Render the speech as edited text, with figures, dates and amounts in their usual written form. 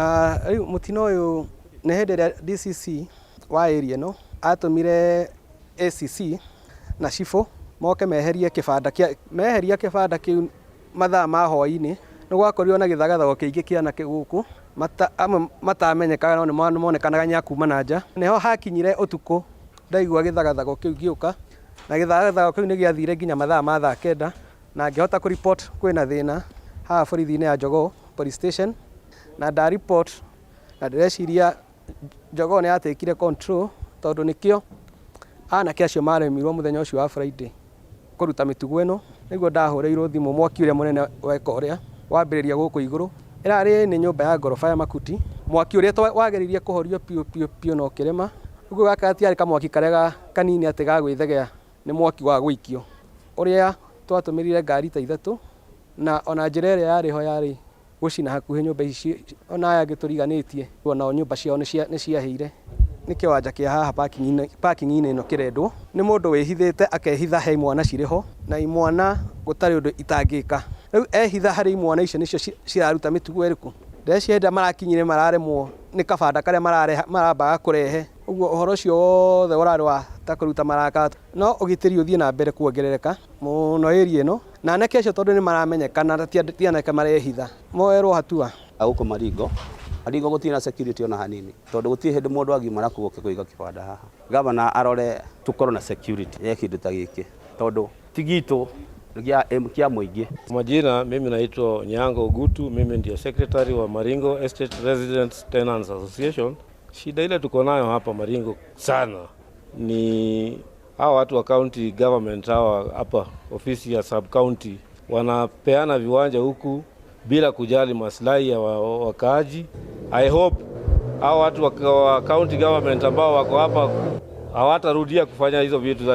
Rĩu mũtino ũyũ nĩ hĩndĩ ĩrĩa DCC wa area ĩno atũmire ACC na cibũ moke meherie kĩbanda kĩa meheria kĩbanda kĩu mathaa ma hwaĩ-inĩ nĩ gwakorirwo na gĩthagathago kĩingĩ kĩa anake gũkũ amwe matamenyekaga no nĩ monekanaga nĩ a kuma na nja. Nĩho hakinyire ũtukũ ndaigua gĩthagathago kĩu gĩũka na gĩthagathago kĩu nĩ gĩathire nginya mathaa ma thaa 9 na ngĩhota kũ report kwĩna thĩna haha borithi-inĩ ya Jogoo Police Station na nda report na ndĩreciria Jogoo nĩ yatekire control tondũ nĩkĩo anake acio maremirwo mũthenya ũcio wa Friday kũruta mĩtugo ĩno. Nĩguo ndahũrĩirwo thimũ mwaki ũrĩa mũnene weka ũrĩa wambĩrĩria gũkũ igũrũ. Ĩrarĩ nĩ nyũmba ya ngoroba ya makuti. Mwaki ũrĩa wageririe kũhorio piũ piũ piũ na ũkĩrema. Ũguo gaka gatiarĩ kamwaki karĩa kanini atĩ ga gwĩthegea, nĩ mwaki wa gũikio. Ũrĩa twatũmĩrire ngari ta 3 na ona njĩra ĩrĩa yarĩ ho yarĩ gũcina hakuhĩ nyũmba ici ona aya angĩ tũriganĩtie onao nyũmba ciao nĩ ciahĩire. Nĩ kĩwanja kĩa haha parking-inĩ ĩno kĩrendwo nĩ mũndũ wĩhithĩte akehitha he imwana cirĩ ho na imwana gũtarĩ ũndũ itangĩka. Rĩu ehitha harĩ imwana icio nĩcio ciraruta mĩtugo ĩrĩkũ. Ndĩreciria hĩndĩ ĩrĩa marakinyire mararemwo nĩ kabanda karĩa marambaga kũrehe. Ũguo ũhoro ũcio wothe ũrarĩ wa ta kũruta maraka. No ũgitĩri ũthiĩ na mbere kuongerereka mũno area ĩno na anake acio tondũ nĩ maramenyekana ti anake marehitha moerwo hatua. Gũkũ Maringo, Maringo gũtirĩ na security ona hanini tondũ gũtirĩ hĩndĩ mũndũ agimara kũu kũiga kĩbanda haha. Gavana arore tũkorwo na security ya kĩndũ ta gĩkĩ tondũ ti gitũ kĩa mũingĩ. Majina, mimi naitwa Nyango Gutu, mimi ndio secretary wa Maringo Estate Residents Tenants Association. Shida ile tuko nayo hapa Maringo sana ni hawa watu wa county government, hawa hapa ofisi ya sub county wanapeana viwanja huku bila kujali maslahi ya wakaaji. I hope hawa watu wa county government ambao wako hapa hawatarudia kufanya hizo vitu za